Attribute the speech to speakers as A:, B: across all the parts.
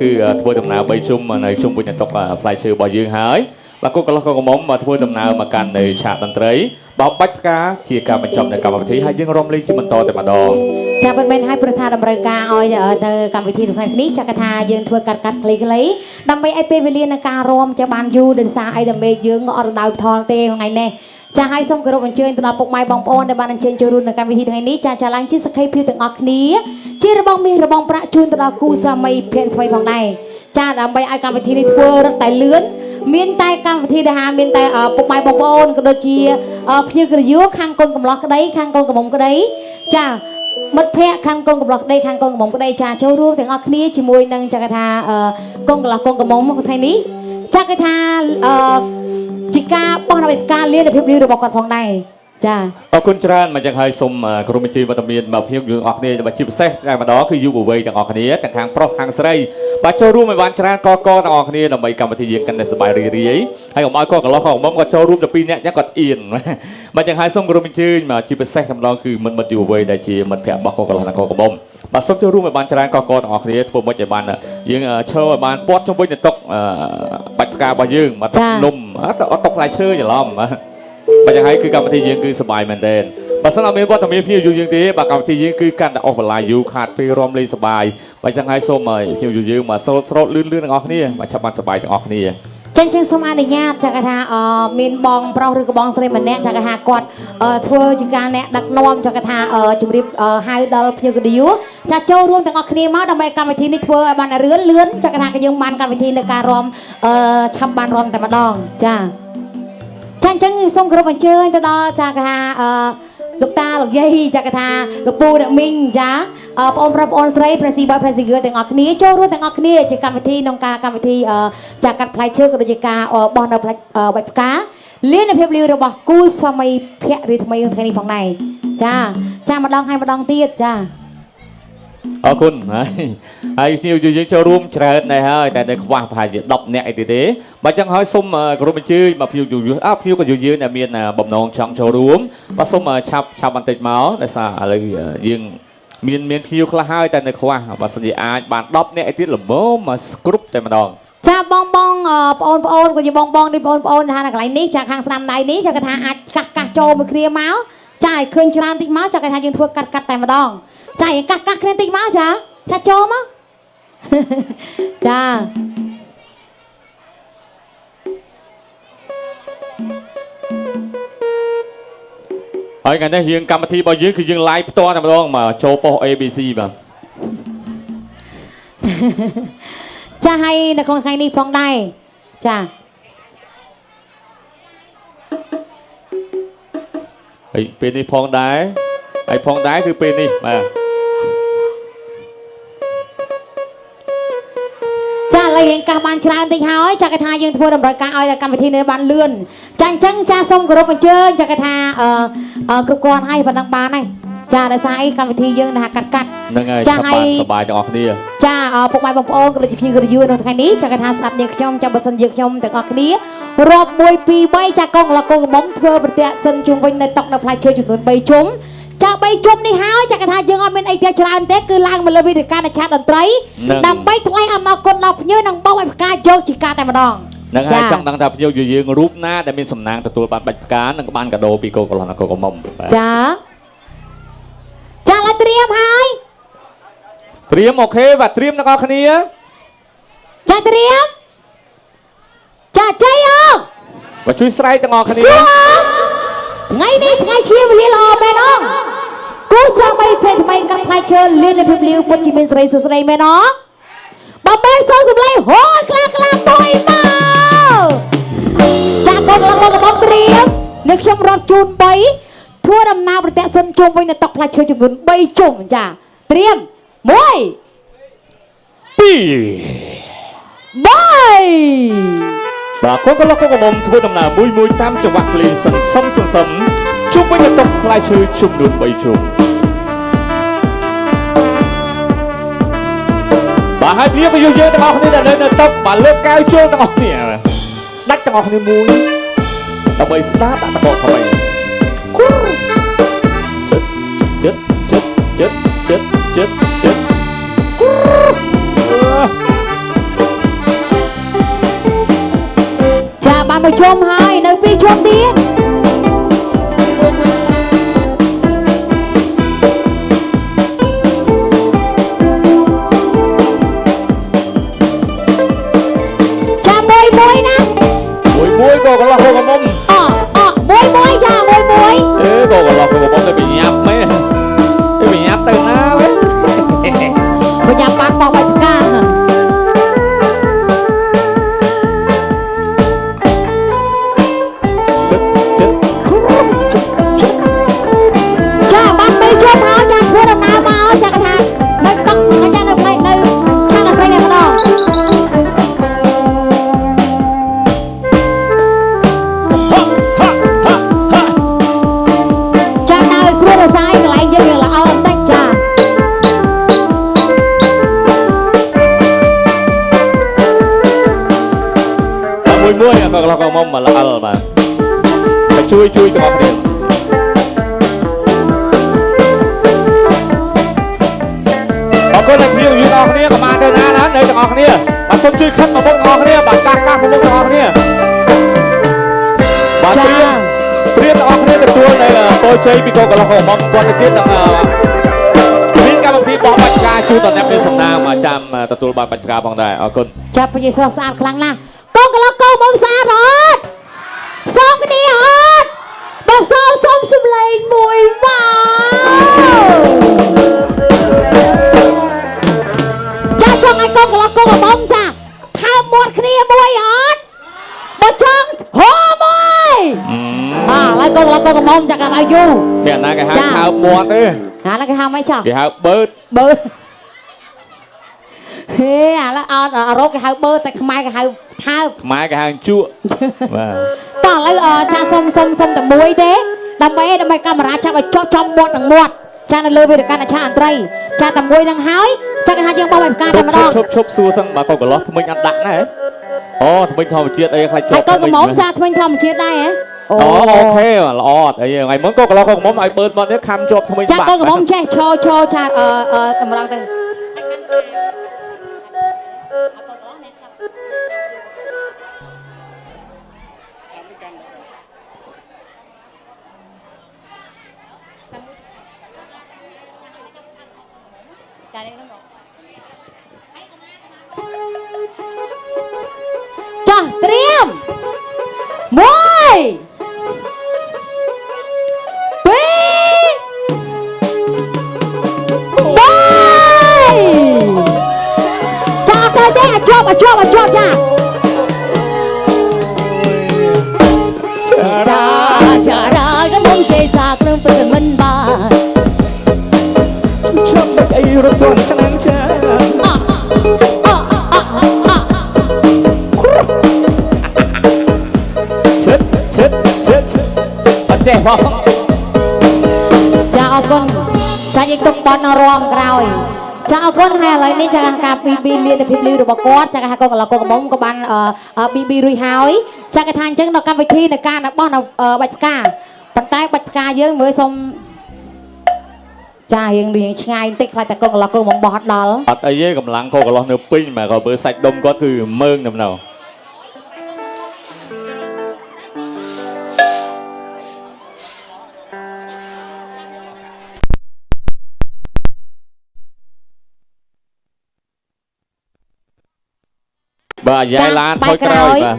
A: គឺធ្វើដំណើរ3ជុំនៅជុំវិញតុផ្លែឈើរបស់យើងហើយបាទកូនកន្លោះកូនកំមុំមកធ្វើដំណើរមកកាន់នៅឆាកតន្ត្រីបបាច់ផ្កាជាការបញ្ចប់នៅកម្មវិធីហើយយើងរំលែកជាបន្តតែម្ដង
B: ចាពិតមែនហើយព្រោះថាតម្រូវការឲ្យទៅកម្មវិធីក្នុងថ្ងៃនេះចាកថាយើងធ្វើកាត់កាត់ខ្លីៗដើម្បីឲ្យពេលវេលាในការរំចាបានយូរដោយសារអីតែមេយើងក៏អត់រដោយថលទេថ្ងៃនេះចាឲ្យសូមគោរពអញ្ជើញទៅដល់ពុកម៉ែបងប្អូនដែលបានអញ្ជើញចូលរួមនៅកម្មវិធីថ្ងៃនេះចាចាឡើងជាសក្ខីភាពទាំងអស់គ្នាជារបងមាសរបងប្រាក់ជូនទៅដល់គូស្វាមីភរិយាថ្មីផងដែរចាដើម្បីឲ្យកម្មវិធីនេះធ្វើរឹតតែលឿនមានតែកម្មវិធីដែលហាមានតែពុកម៉ែបងប្អូនក៏ដូចជាភ្ញៀវក្រយោខាងកូនកំឡោះក្តីខាងកូនកំមុំក្តីចាមិត្តភ័ក្តិខាងកូនកំឡោះក្តីខាងកូនកំមុំក្តីចាចូលរួមទាំងអស់គ្នាជាមួយនឹងចាកថាកូនកំឡោះកូនកំមុំថ្ងៃនេះចាកថាជាការបោះនៅការលៀនភាពលឿនរបស់គាត់ផងដែរចា
A: អរគុណច្រើនមកយ៉ាងហើយសូមគោរពអញ្ជើញវត្តមានមកភាពយើងអស់គ្នាបាទជាពិសេសតែម្ដងគឺយុវវ័យទាំងអស់គ្នាទាំងខាងប្រុសខាងស្រីបាទចូលរួមឲ្យបានច្រើនកកទាំងអស់គ្នាដើម្បីកម្មវិធីយើងកាន់តែសប្បាយរីករាយហើយកុំឲ្យកកន្លោះកកមុំគាត់ចូលរួមតែពីរនាក់ចឹងគាត់អៀនមកយ៉ាងហើយសូមគោរពអញ្ជើញមកជាពិសេសម្ដងគឺមិត្តមិត្តយុវវ័យដែលជាមិត្តភ័ក្តិរបស់កកន្លោះនិងកកមុំបាទសូមចូលរួមឲ្យបានច្រើនកកទាំងអស់គ្នាធ្វើម៉េចឲ្យបានយើងឈរឲ្យបានពាត់ជុំវិញទៅតុកបាច់ផ្ការបស់យើងមកតុកនំអត់តុកផ្លែឈើច្រឡំបាទយ៉ាងហើយគឺកម្មវិធីយើងគឺសប្បាយមែនទែនបើសិនអត់មានវត្តមានភ្ញៀវយើងទេបាទកម្មវិធីយើងគឺកាន់តែអស់បន្លាយយូរខាតពេលរំលេងសប្បាយបាទចឹងហើយសូមឲ្យភ្ញៀវយើងមកស្រោតស្រោតលឿនលឿនទាំងអស់គ្នាបាទឆាប់បានសប្បាយទាំងអស់គ្នា
B: ចឹងចឹងសូមអនុញ្ញាតចាកថាមានបងប្រុសឬក៏បងស្រីម្នាក់ចាកថាគាត់ធ្វើជាការអ្នកដឹកនាំចាកថាជម្រាបហៅដល់ភ្ញៀវកិត្តិយសចាចូលរួមទាំងអស់គ្នាមកដើម្បីកម្មវិធីនេះធ្វើឲ្យបានរឿនលឿនចាកថាក៏យើងបានកម្មវិធីនៅការរំឆាប់បានរំតែម្ដងចាចាអញ្ចឹងសូមគោរពអញ្ជើញទៅដល់ចាកថាលោកតាលោកយាយចាកថាលោកពូអ្នកមីងចាបងប្រុសបងស្រីប្រស៊ីបាយប្រស៊ីគឺទាំងអស់គ្នាចូលរួមទាំងអស់គ្នាជាកម្មវិធីក្នុងការកម្មវិធីចាកាត់ផ្លែឈើក៏ដូចជាការបោះនៅផ្លែបាច់ផ្កាលៀនភាពលាវរបស់គូស្វាមីភរិយាថ្មីក្នុងថ្ងៃនេះផងដែរចាចាម្ដងហើយម្ដងទៀតចា
A: អរគុណហើយហើយភ្ញៀវយើងចូលរួមច្រើនដែរហើយតែនៅខ្វះប្រហែលជា10នាក់អីទេទេបាទចឹងហើយសូមគោរពអញ្ជើញមកភ្ញៀវយើងអើភ្ញៀវក៏យើងដែលមានបំណងចង់ចូលរួមបាទសូមឆាប់ឆាប់បន្តិចមកដោយសារឥឡូវយើងមានមានភ្ញៀវខ្លះហើយតែនៅខ្វះបើសិនជាអាចបាន10នាក់អីទៀតល្មមមកគ្រប់តែម្ដង
B: ចាបងបងបងប្អូនក៏ជាបងបងនេះបងប្អូនថានៅកន្លែងនេះចាខាងស្ដាំដៃនេះចាគេថាអាចកាសកាសចូលមួយគ្នាមកចាឲ្យឃើញច្រើនតិចមកចាគេថាយើងធ្វើកាត់កាត់តែម្ដងចាយើងកាសកាសគ្នាតិចមកចាចាចូលមកចា
A: ហើយថ្ងៃនេះយើងកម្មវិធីរបស់យើងគឺយើង live ផ្ទាល់តែម្ដងមកចូលប៉ុស្តិ៍ ABC បាទ
B: ចាហើយនៅក្នុងថ្ងៃនេះផងដែរចា
A: ហើយពេលនេះផងដែរហើយផងដែរគឺពេលនេះបាទ
B: ចាឥឡូវយើងកាសបានច្រើនតិចហើយចាគេថាយើងធ្វើតម្រូវការឲ្យដល់កម្មវិធីនេះបានលឿនចាអញ្ចឹងចាសូមគោរពអញ្ជើញចាគេថាអឺគ្រប់គ្រាន់ហើយប៉ុណ្ណឹងបានហើយចាដោយសារអីកម្មវិធីយើងថាកាត់កាត់
A: ហ្នឹងហើយ
B: ចា
A: ឆាប់បាន
B: ហើយ
A: សប្បាយទាំងអស់គ្នា
B: ចាពុកម៉ែបងប្អូនក៏ដូចជាភ្ញៀវកិត្តិយសនៅថ្ងៃនេះចាគេថាស្ដាប់នាងខ្ញុំចាំបើសិនជាខ្ញុំទាំងអស់គ្នារាប់1 2 3ចាកងលកងកំមុំធ្វើប្រតិសិនជុំវិញនៅតុកនៅផ្លែឈើចំនួន3ជុំចា3ជុំនេះហើយចាគេថាយើងអត់មានអីទៀតច្រើនទេគឺឡើងមកលើវេទិកានៃឆាតតន្ត្រី
A: ហ្នឹង
B: ដើម្បីថ្លែងអំណរគុណដល់ភ្ញៀវនិងបងឲ្យផ្កាយកជាការតែម្ដង
A: ហ្នឹងហើយចង់ដឹងថាភ្ញៀវយើងរូបណាដែលមានសំណាងទទួលបានបាច់ផ្កានិងបានកាដូពីកូនកន្លោះនិងកូនកុំមុំបាទ
B: ចាចាឡើយត្រៀមហើយ
A: ត្រៀមអូខេបាទត្រៀមទាំងអស់គ្នា
B: ចាត្រៀមចាជ័យអង
A: បាទជួយស្រែកទាំងអស់គ្នា
B: សួរថ្ងៃនេះថ្ងៃជាវេលាល្អមែនអងគូស្វាមីភេទថ្មីកាត់ផ្លែឈើលៀននៅភាពលាវពុតជាមានស្រីសុស្ដីមែនអងបើមែនសូមសម្លេងហូរខ្លាំងខ្លាំងមួយមកចាកូនឡើងមកកំត្រៀមនៅខ្ញុំរាប់ជូន3ធ្វើដំណើរប្រតិសិនជុំវិញនៅតុផ្លែឈើចំនួន3ជុំចាត្រៀម1
A: 2
B: 3
A: បាទកូនកន្លោះកូនកុំមុំធ្វើដំណើរមួយមួយតាមចង្វាក់ភ្លេងសន្សំសន្សំជុំវិញនៅតុផ្លែឈើចំនួន3ជុំបាទហើយភ្ញៀវក៏យើងទាំងអស់គ្នាដែលនៅនៅតុបាទលើកកែវចូលទាំងអស់គ្នាដាច់ទាំងអស់គ្នាមួយដើម្បីស្ដារដាក់តកថ្មីចិត្តចិត្តចិត្តចិត្តចិត្តចិត្ត
B: បានមួយជុំហើយនៅពីរជុំទៀតចាមួយមួយណា
A: មួយមួយកកន្លោះកកមុំ
B: អអមួយមួយចាមួយមួយ
A: អេកកន្លោះកកមុំទៅបញ្ញាប់មែនទៅបញ្ញាប់ទៅណាវិញ
B: បញ្ញាប់បានបោះបាច់ផ្កាចាបានបីជុំហើយចាធ្វើដំណើរមកចាកថានៅតុកនៅចានៅផ្នែកនៅឆានត្រីតែម្ដងចាដើរស្រួលរសាយកន្លែងយើងយើងល្អបន្តិចចា
A: មួយមួយកកន្លោះកកមុំមកល្អបាទតែជួយជួយទាំងអស់គ្នាអរគុណដល់ភ្ញៀវយើងអស់គ្នាក៏បានទៅណាណានៅទាំងអស់គ្នាបាទសូមជួយខិតមកមុខទាំងអស់គ្នាបាទកាសកាសមកមុខទាំងអស់គ្នាបាទត្រៀមទាំងអស់គ្នាទទួលនៅពរជ័យពីកកន្លោះកមុំគាត់ទៅទៀតនឹងមានកម្មវិធីបោះបាច់ផ្កាជូនដល់អ្នកមានសំណាងមកចាំទទួលបានបាច់ផ្កាផងដែរអរគុណ
B: ចាប់ប្រជាស្រស់ស្អាតខ្លាំងណាស់កងកន្លោះកងមុំស្អាតអត់សូមគ្នាអត់បើសូមសូមសំឡេងមួយមកចាចង់ឲ្យកងកន្លោះកងមុំចាថើបមាត់គ្នាមួយអត់បើចង់ហូមួយអើឡើយកងកន្លោះកងមុំចាកុំឲ្យយូរ
A: អ្នកណាគេហៅថើបមាត់ទេ
B: ណាគេហៅមិនចោះ
A: គេហៅបឺត
B: បឺតហេឥឡូវអត់អឺរ៉ុបគេហៅបឺតតែខ្មែរគេហៅថើប
A: ខ្មែរគេហៅជក់បាទ
B: តោះឥឡូវចាសុំសុំសុំតែមួយទេដើម្បីដើម្បីកាមេរ៉ាចាប់ឲ្យជាប់ចំមាត់នឹងមាត់ចានៅលើវេទិកាឆាអន្ត្រីចាតែមួយនឹងហើយចាគេថាយើងបោះបាយផ្កាតែម្ដង
A: ឈប់ឈប់សួរសិនបើកកន្លោះថ្មិញអត់ដាក់ណាអូថ្មិញធម្មជាតិអីខ្លាចជាប់
B: ហើយកកមុំចាថ្មិញធម្មជាតិដែរហ៎
A: អូអូខេល្អអត់អីថ្ងៃមុនកកន្លោះកកមុំឲ្យបឺតមាត់នេះខំជាប់ថ្មិញ
B: ចាកកមុំចេះឈរឈរចាអឺតម្រង់ទៅចាស់ត្រៀមមួយពីរបីចាអត់ទៅទេអាចជាប់អាចជាប់អាចជាប់ចាចាចារាក៏មុំជេចាក្នុងព្រឹកមិនបាន
A: ឈប់មិនអីរត់ចូលឆ្នាំចាឈិតឈិតឈិតអត់ចេះផង
B: ចាអរគុណចាយើងទុកបនរំក្រោយចាអរគុណហើយឥឡូវនេះចាការ BB លៀនភាពលឺរបស់គាត់ចាគេហៅកងកន្លោះកងកំមុំក៏បាន BB រួចហើយចាគេថាអញ្ចឹងដល់កម្មវិធីในការបោះនៅបាច់ផ្កាប៉ុន្តែបាច់ផ្កាយើងមើលសុំចារៀងរៀងឆ្ងាយបន្តិចខ្លាចតែកងកន្លោះកងកំមុំបោះអត់ដល់
A: អត់អីទេកម្លាំងកងកន្លោះនៅពេញមកក៏មើលសាច់ដុំគាត់គឺមើងតែម្ដងបាទយាយឡានថយក្រោយបាទ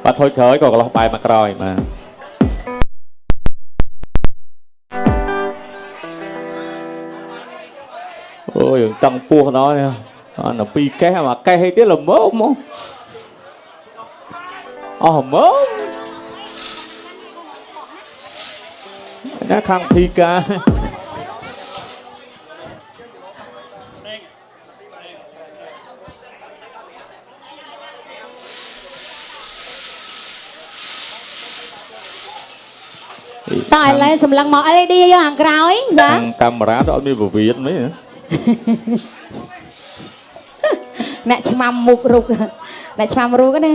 A: បាទថយក្រោយក៏កន្លោះបែរមកក្រោយបាទអូយតឹងពោះដល់អត់ពីកេះមកកេះអីទៀតល្មមមកអស់មកណាខាងធីកា
B: តើឥឡូវសម្លឹងមក LED យើងខាងក្រោយចា
A: កាមេរ៉ាទៅអត់មានពវៀនទេ
B: អ្នកឆ្មាំមុខរូបអ្នកឆ្មាំរូបណា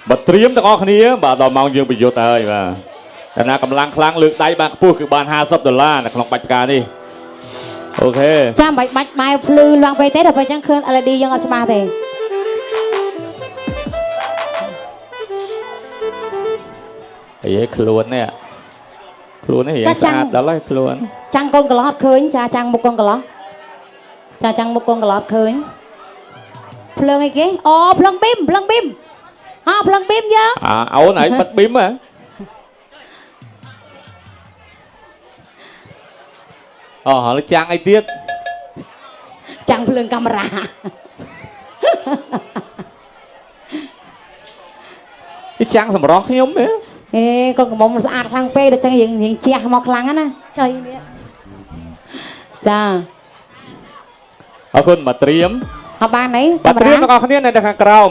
A: បាទត្រៀមទាំងអស់គ្នាបាទដល់ម៉ោងយើងប្រយុទ្ធហើយបាទតែណាកម្លាំងខ្លាំងលើកដៃបានខ្ពស់គឺបាន50ដុល្លារនៅក្នុងបាច់ផ្កានេះ OK
B: ចាំបាច់បាច់បែវភ្លឺឡើងពេកទេដល់ពេលអញ្ចឹងឃើញ LED យើងអត់ច្បាស់ទេ
A: អីហេខ្លួននេះខ្លួននេះរៀងស្អាតដល់ហើយខ្លួន
B: ចាំងកូនកន្លោះអត់ឃើញចាចាំងមុខកូនកន្លោះចាចាំងមុខកូនកន្លោះអត់ឃើញភ្លើងអីគេអូភ្លើងប៊ីមភ្លើងប៊ីមអើភ្លើងប៊ីមយើង
A: អាអូនឯងបិទប៊ីមហ៎អូហើយចាំងអីទៀត
B: ចាំងភ្លើងកាមេរ៉ា
A: នេះចាំងសម្រស់ខ្ញុំហ៎
B: អេកូនកំមុំស្អាតខ្លាំងពេកដល់ចឹងរៀងរៀងជះមកខ្លាំងណាស់ណាចុយនេះចា
A: អរគុណមកត្រៀម
B: អត់បានអី
A: បាទត្រៀមទាំងអស់គ្នានៅខាងក្រោម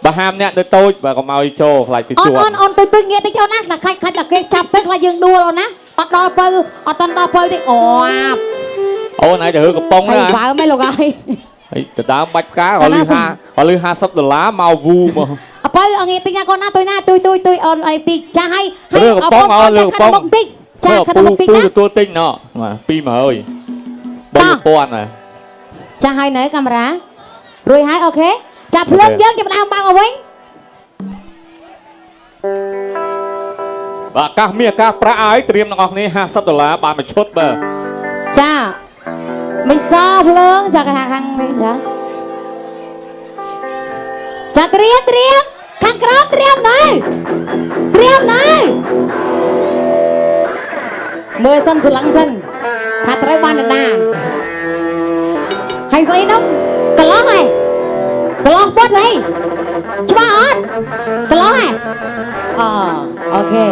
A: បើហាមអ្នកនៅតូចបាទកុំឲ្យចូលខ្លាចគេ
B: អូន
A: ជួ
B: អូនអូនទុយទុយងាកតិចអូនណាខ្លាចខ្លាចខ្លាចតែគេចាប់ទៅខ្លាចយើងដួលអូនណាអត់ដល់ពៅអត់តន់ដល់ពៅទេអូអាប
A: អូនឯងទៅរើកំប៉ុង
B: ហើយ
A: ណា
B: បើមិនលោកហើយ
A: ហើយទៅដើមបាច់ផ្កាក៏លឺ50ក៏លឺ50ដុល្លារមកវូមក
B: អបើអងាកតិចណាកូនណាទុយណាទុយទុយទុយអូនអីតិចចាស់ហើយ
A: រើកំប៉ុងអូនរើកំប៉ុង
B: មុខតិចចាខិតមុខតិចណា
A: ពូទទួលទិញណោះបាទ200 3000ណា
B: ចាស់ហើយនៅកាមេរ៉ារួយហើយ OK ចាភ្លើងយើងចាប់ដើមបើកមកវិញ
A: បាទឱកាសមានឱកាសប្រាក់ឲ្យត្រៀមទាំងអស់គ្នា50ដុល្លារបានមួយឈុតបាទ
B: ចាមិនសភ្លើងចាខាងខាងនេះចាចាត្រៀមត្រៀមខាងក្រោមត្រៀមណែត្រៀមណែមើលសិនស្លឹងសិនថាត្រូវបាននរណាហើយស្អីនោះកន្លោះហ៎កន្លោះពុតហីច្បាស់អត់កន្លោះហ៎អូអូខេ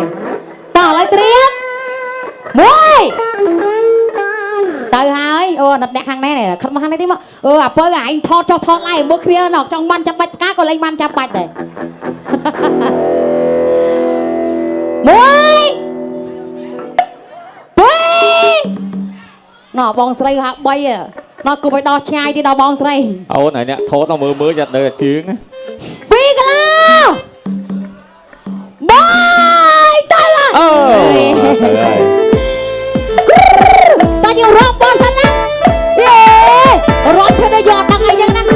B: តោះឥឡូវត្រៀមមួយទៅហើយអូអាណិតអ្នកខាងនេះខិតមកខាងនេះទីមកអឺអាពៅឯងថតចុះថតឡើងមើលគ្នាណោះចង់បានចាំបាច់ផ្កាក៏លែងបានចាំបាច់ដែរមួយពីរណោះបងស្រីថា3ណោះគប់ឲ្យដល់ឆ្ងាយទីដល់បងស្រី
A: អូនហើយអ្នកថតដល់មើលមើលយ៉ាត់នៅតែជើងណា
B: 2គីឡូបាយទៅហើយ
A: អូទៅហើយ
B: តើយើងរកបងសិនណាយេរកធ្វើដូចយកដឹងអីចឹងណា
A: គ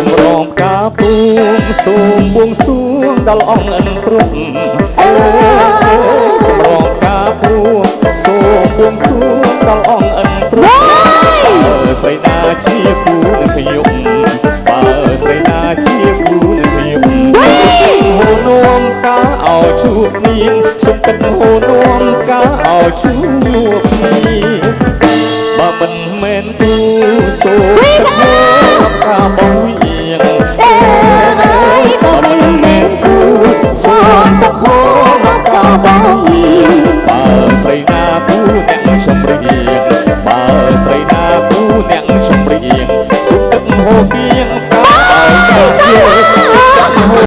A: ម្រងផ្កាពូងសូមបួងសួងដល់អង្គអិនព្រំ
B: អើ
A: គម្រងផ្កាពូងសូមបួងសួងដល់អង្គអិនព្រំ
B: បាយ
A: បើស្រីណាជាគូនឹងខ្ញុំបើស្រីណាជាគូនឹងខ្ញុំហូនាំផ្កាឲ្យជួបនាងសុំទឹកហូនាំផ្កាឲ្យជួបនាងបើមិនមែនគូសូមទឹកហូផ្កាបងយាង
B: អើយបើមិនមែនគូសូមទឹកហូរមកក៏បងមាន
A: បើស្រីណាគូអ្នកចម្រៀងបើស្រីណាគូអ្នកចម្រៀងសុំទឹកហូគៀងផ្កាឲ្យជួបសុំទឹកហូ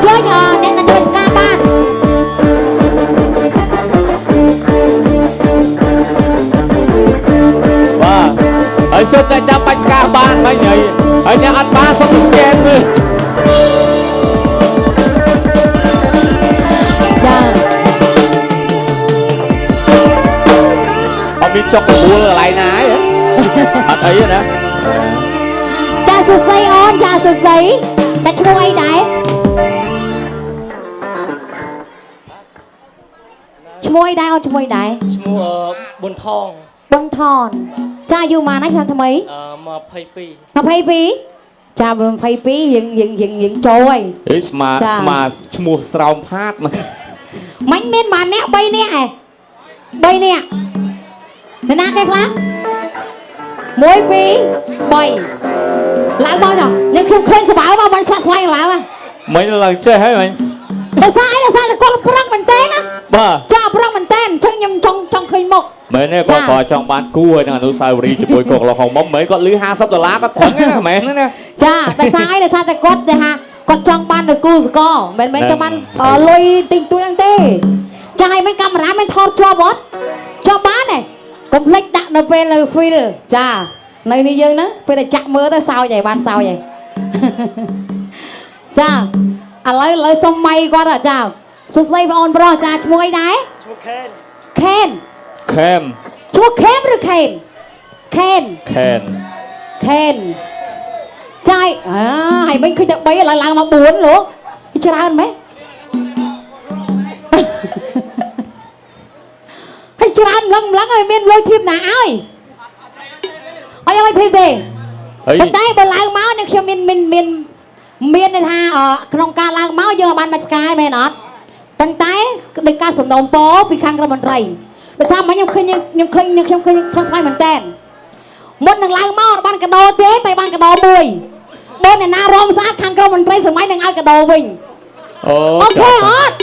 B: ជើញអ្នកណាជួយផ្កាបាន
A: បាទហើយសុំតែចាំបាច់ផ្កាបានមិនហើយហើយអ្នកអត់បានសុំ scan មើល
B: ចា
A: អត់មានចុកកបួលកន្លែងណាទេអត់អីទេណា
B: ចាសួស្តីអូនចាសួស្តីតែឈ្មោះអីដែរឈ្មោះអីដែរអូនឈ្មោះអីដែរ
C: ឈ្មោះប៊ុនថង
B: ប៊ុនថនចាអាយុប៉ុន្មានហើយឆ្នាំថ្មី
C: 22
B: 22ចា22យើងយើងយើងយើងចូលហើយ
A: អេស្មា
B: ចា
A: ស្មាឈ្មោះស្រោមផាតមក
B: មិញមានប៉ុន្មានអ្នក3នាក់ឯង3នាក់នរណាគេខ្លះ1 2 3 ឡើងមកចុះខ្ញុំខ្ញុំឃើញសបើមកមិនស្វាក់ស្វែងឡើងហ៎
A: មិញឡើងចេះហើយមិញ
B: ដោយសារអីដោយសារតែគាត់ប្រឹងមែនតើណា
A: បាទ
B: ចាប្រឹងមែនតើអញ្ចឹងខ្ញុំចង់ចង់ឃើញមុខ
A: មែនទេគាត់ក៏ចង់បានគូហើយនឹងអនុស្សាវរីយ៍ជាមួយកូនកន្លោះហងមុំមែនគាត់លឺ50ដុល្លារគាត់ប្រឹងណាមែនណា
B: ចាដោយសារអីដោយសារតែគាត់ទៅថាគាត់ចង់បាននៅគូសកលមិនមែនចង់បានលុយទិញទួយហ្នឹងទេចាឲ្យមិនកាមេរ៉ាមិនថតជាប់អត់ជាប់បានទេកុំភ្លេចដាក់នៅពេលនៅ feel ចានៅនេះយើងហ្នឹងពេលតែចាក់មើលទៅសោចហើយបានសោចហើយចាឥឡូវឥឡូវសុំម៉ៃគាត់ហ่ะចាសួស្តីបងអូនប្រុសចាឈ្មោះអីដែរ
C: ឈ្មោះខេន
B: ខេន
A: ខេម
B: ឈ្មោះខេមឬខេនខេន
A: ខេន
B: ខេនចាយអាហើយមិញឃើញតែ3ឥឡូវឡើងមក4លោកច្រើនម៉េះហើយច្រើនម្លឹងម្លឹងហើយមានលុយធៀបណាឲ្យអត់ឲ្យធៀបទេ
A: ហើយ
B: ប៉ុន្តែបើឡើងមកនេះខ្ញុំមានមានមានមានន័យថាអឺក្នុងការឡើងមកយើងអាចបានបាច់ផ្កាយមែនអត់ប៉ុន្តែដោយការសំណូមពរពីខាងរដ្ឋមន្ត្រីដោយសារមកខ្ញុំឃើញខ្ញុំឃើញខ្ញុំឃើញស្វាស្វែងមែនតើមុននឹងឡើងមកអត់បានកដោទេតែបានកដោមួយបើអ្នកណារំស្អាតខាងក្រមន្ត្រីសម័យនឹងឲ្យកដោវិញ
A: អូ
B: អូខេអត់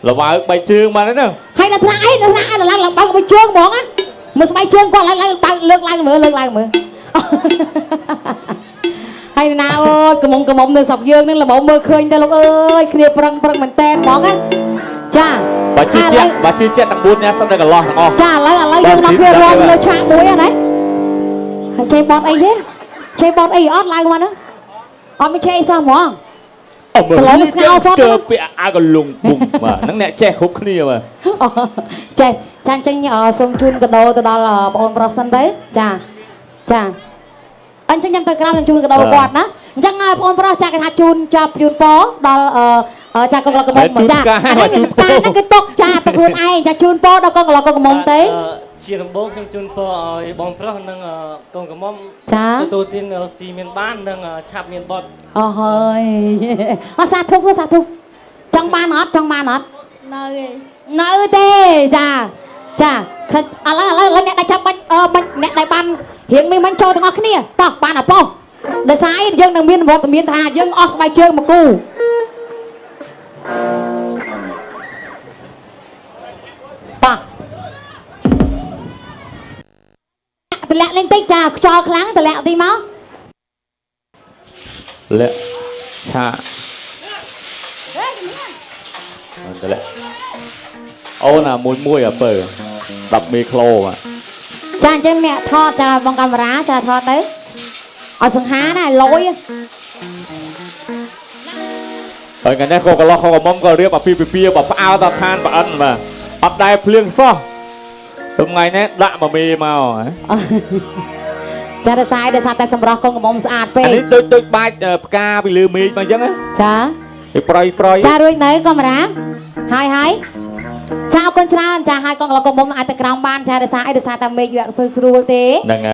A: លវ៉ៅបីជើងបានហើយហ្នឹង
B: ហើយដល់ថ្នាក់អីដល់ថ្នាក់អីឡើងឡើងបើកបីជើងហ្មងណាមើលស្បែកជើងគាត់ឡើងឡើងបើកលើកឡើងមើលលើកឡើងមើល ហើយណាអូយកំមុំកំមុំនៅស្រុកយើងនឹងល្មមមើលឃើញតែលោកអើយគ្នាប្រឹងប្រឹងមែនតែនហ្មងណាចា
A: បើជឿជាក់បើជឿជាក់ទាំង4នាក់សិតតែកន្លោះទាំងអស់
B: ចាឥឡូវឥឡូវយើងដល់គ្នារំលើឆាកមួយហ្នឹងណាហើយចេះបត់អីទេចេះបត់អីអត់ឡើងមកហ្នឹងអត់មានចេះអីសោះហ្មង
A: អូមើ
B: ប្រឡងស្ងោសត
A: ស្ទើពាក់អាវកលុងពុំបាទហ្នឹងអ្នកចេះគ្រប់គ្នាបាទ
B: អូចេះចាអញ្ចឹងអឺសូមជូនកដោទៅដល់អឺបងអូនប្រុសសិនទៅចាចាអញ្ចឹងខ្ញុំទៅក្រោមខ្ញុំជូនកដោគាត់ណាអញ្ចឹងឲ្យបងអូនប្រុសចាគេថាជូនចាប់ជូនពរដល់អឺអឺចាកងកលកមុំចាអានេះតាហ្នឹងគឺຕົកចាទៅខ្លួនឯងចាជូនពរដល់កងកលកមុំទេ
C: អឺជាដំបូងខ្ញុំជូនពរឲ្យបងប្រុសនិងកូនកំមុំ
B: ចា
C: ទទួលទានស៊ីមានបាននិងឆាប់មានបត់
B: អស់ហើយអស់សាធុសាធុចង់បានអត់ចង់បានអត់
D: នៅឯង
B: នៅទេចាចាខិតឥឡូវឥឡូវឥឡូវអ្នកដែលចាប់បាញ់អឺបាញ់អ្នកដែលបានរៀងនេះមិញចូលទាំងអស់គ្នាតោះបានអប៉ោះដោយសារអីយើងនឹងមានវត្តមានថាយើងអស់ស្បែកជើងមកគូតោះតម្លាក់លេងតិចចាខ្យល់ខ្លាំងតម្លាក់តិចមក
A: លាក់ឆាតម្លាក់អូនអាមួយមួយអាពើ10មេក្លូបាទ
B: ចាអញ្ចឹងអ្នកថតចាបងកាមេរ៉ាចាថតទៅឲ្យសង្ហាណាឲ្យលយ
A: ហើយថ្ងៃនេះក៏កន្លោះក៏កមុំក៏រៀបអាពាហ៍ពិពាហ៍បើផ្អើលដល់ឋានប្រអិនបាទអត់ដែលភ្លៀងសោះថ្ងៃនេះដាក់មកមេមកហ៎
B: ចារសាយដោយសារតែសម្រស់កងកំមុំស្អាតពេក
A: អានេះដូចដូចបាច់ផ្កាពីលើមេឃមកអញ្ចឹងណា
B: ចា
A: វាប្រយប្រយ
B: ចារួចនៅកាមេរ៉ាហើយហើយចាអរគុណច្រើនចាហើយកងកលកុំមុំអាចទៅក្រោមបានចារសាអីដោយសារតែមេឃវាអត់សូវស្រួលទេ
A: ហ្នឹងហើយ